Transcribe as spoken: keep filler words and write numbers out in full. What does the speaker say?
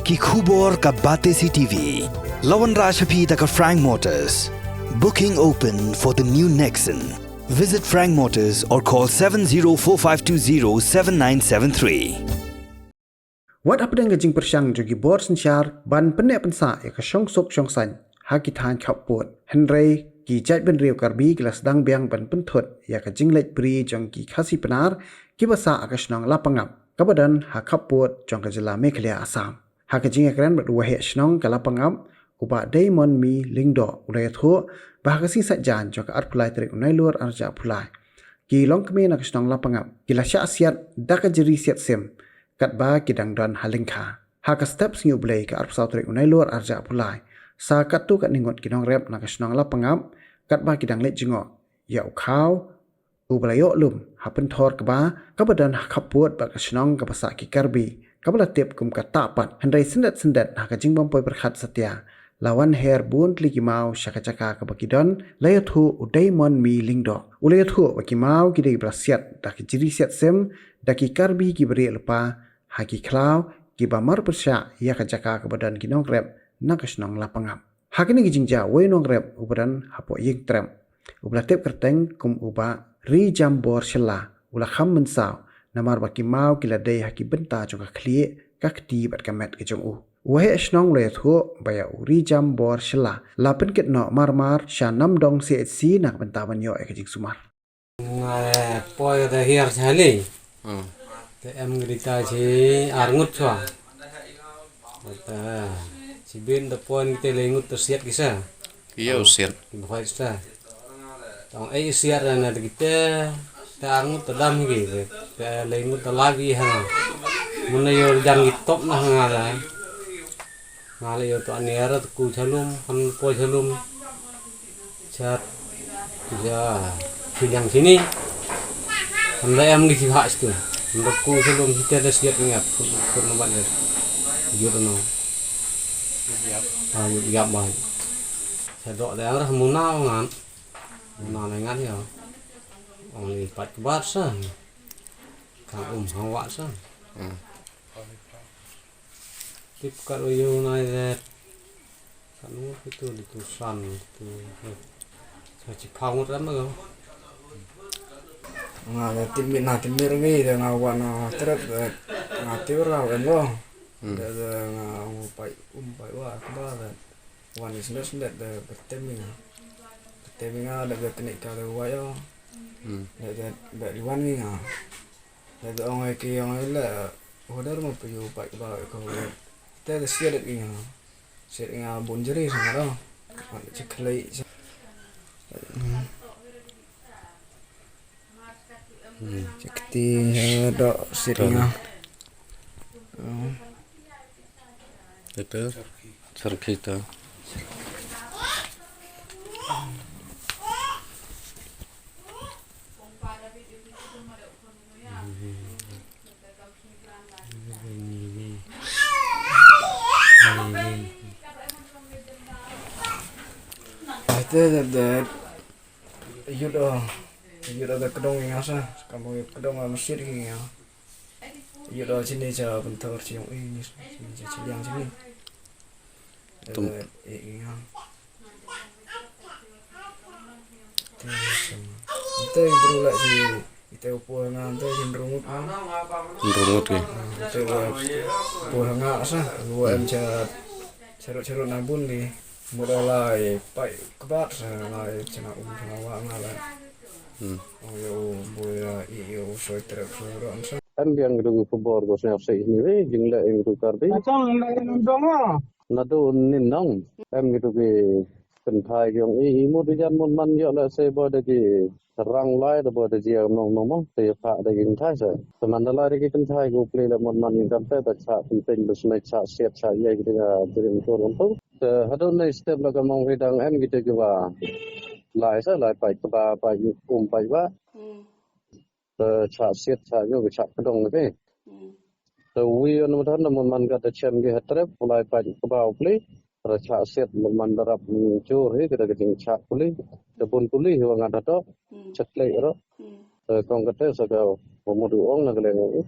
Ki khubor ka Batesi T V. La wanrah sha phi da ka Frank Motors. Booking open for the new Nexon. Visit Frank Motors or call seven zero four five two zero seven nine seven three. Wat hapdeng ka jingpyrshang jong ki bor synshar ban pynneh pynsah ïa ka shongsuk shongsaiñ ha ki thaiñ khappud, hynrei ki jaitbynriew Karbi ki la sdang biang ban pynthut ïa ka jingleit bri jong ki Khasi Pnar kiba sah ha ka shnong Lapangap, kaba don ha khappud jong ka jylla Meghalaya Assam. Ha ka jingïakren bad u Waheh Shnong ka Lapangap, u Bah Deimonmi Lyngdoh, u la ïathuh ba ha ka sngi Saitjaiñ jong ka arphew lai tarik u Nailur arhajar arphew lai, ki longkmie na ka shnong Lapangap ki la shah siat da ka jri siat sim katba ki dang don ha lyngkha. Ha ka step Sngi U Blei ka arphew saw tarik u Nailur arhajar arphew lai, sa katto katne ngut ki nongrep na ka shnong Lapangap katba ki dang leit jngoh ïa u khaw uba la ïoh lum ha pynthor kba kaba don ha khappud bad ka shnong kaba sah ki Karbi, kaba la tip kum ka Tahpat. Hynrei syndet syndet ha ka jingbym poi pyrkhat satia, la wan her bun tylli ki maw sha ka jaka kaba ki don, la ïathuh u Deimonmi Lyngdoh. U la ïathuh ba ki maw ki dei ba la siat da ka jri siat sim da ki Karbi kiba rieh lypa ha ki khlaw kiba marpyrshah ïa ka jaka kaba don ki nongrep na ka shnong Lapangap. Ha kine ki jingjia, uwei u nongrep uba don hapoh ïing trep, uba la tip kyrteng kum u Bah Rijambor Shylla, u la kham mynsaw namar ba ki maw ki la dei ha ki bynta jong ka khlieh, ka kti bad ka met ka jong u. U Waheh Shnong u la ïathuh ba ïa u Rijambor Shylla la pynkit noh marmar sha Namdong C H C na ka bynta ban ïoh ïa ka jingsumar. Nga poi da hiar sha hali. Hmm. Te em ngi da shi ar ngut chwa. Te shi bin da poi ngi te le ngut te siat ki sa. Ki ïa u siat. Ki bhoi sa. Tang ei siat na te ki te, te ar ngut te dam ki. Te le ngut te la ki ha. Mun na ïoh dam ki top na ha nga la. Nga la ïoh to aniar te ku chalum, han poi chalum. Chat. Ja. Ki jang sini. Hynda em di ki hak situ. Hynda ku sebelum kita ada siap ni ap. Pun pun nambat ni. Jur no. Ah, jur yap bai. Sa dok da rah muna ngan. Muna ngan ya. Ong li pat kbar sa. Kan um hang wak sa. Hmm. Tip kat u yu nai zet. Kat ngut kitu di tu san kitu. Sa chi phaw ngut ram ko. Nga da tip mit na tip mit ngi da nga wan na trep da nga tip ra wen lo. Hmm. Da da nga u pai um pai wa kba da. Wan is net net da bertem nga. Bertem nga da da kene ka da wa yo. Hmm. Da da da liwan ngi nga. Te da ong ai ki ong ai la, hodar ma pyu pai ba ko. Te da siat ki nga. Siat nga bun jeri sa ro. Chik khlei sa. Chik ti do siat nga. Ito. Sarkita. Ate da da yut o yut o da kdong nga sa, kamu yut kdong nga masjid ki nga. Yut o sini cha bentor chi yong i ni sini cha chiliang sini. Tum. Eh, eh, eh, ante bru la si ite upo nga ante hynriew ngut nga. Hynriew ngut ki. Ante upo nga sa upo em cha charut charut na bun ki. Muda lai pai kbat sa lai chana um chana wa nga la. Hmm. Oh yo boy i yo soi trep soi ro sa. Em biang kitu ki khubor ko sñiaw seh ini we, jingleh ïa kitu Karbi. Achang, na in dong ah. Nadu nin nong, em kitu ki kynthai ki ong i, i mut jan mut man ïoh leh se ba da ki rang lai da ba da jia nong nong mong, te ïa pha da ki kynthai se. Te man da lai da ki kynthai ko pli leh mut man ïa kan te da cha pynpin ba sne cha siat cha ïa ki da jering tur untuk. Te hadu nei step la ka mong ri dang em kitu ki ba lai se lai pai kba pai um pai ba. Hmm. Te chah siat chah nyu ka chah kdong ka. Hmm. Te wi on ma than da mon man ka te chem ki ha trep pulai pa ka ba u pli. Te chah siat mon man da rap jur hi ka da ka jing chah puli. Te bun puli hi wa nga da to. Hmm. Chat lei ro. Hmm. Te kong ka te sa ka wa mut u ong na ka leng u.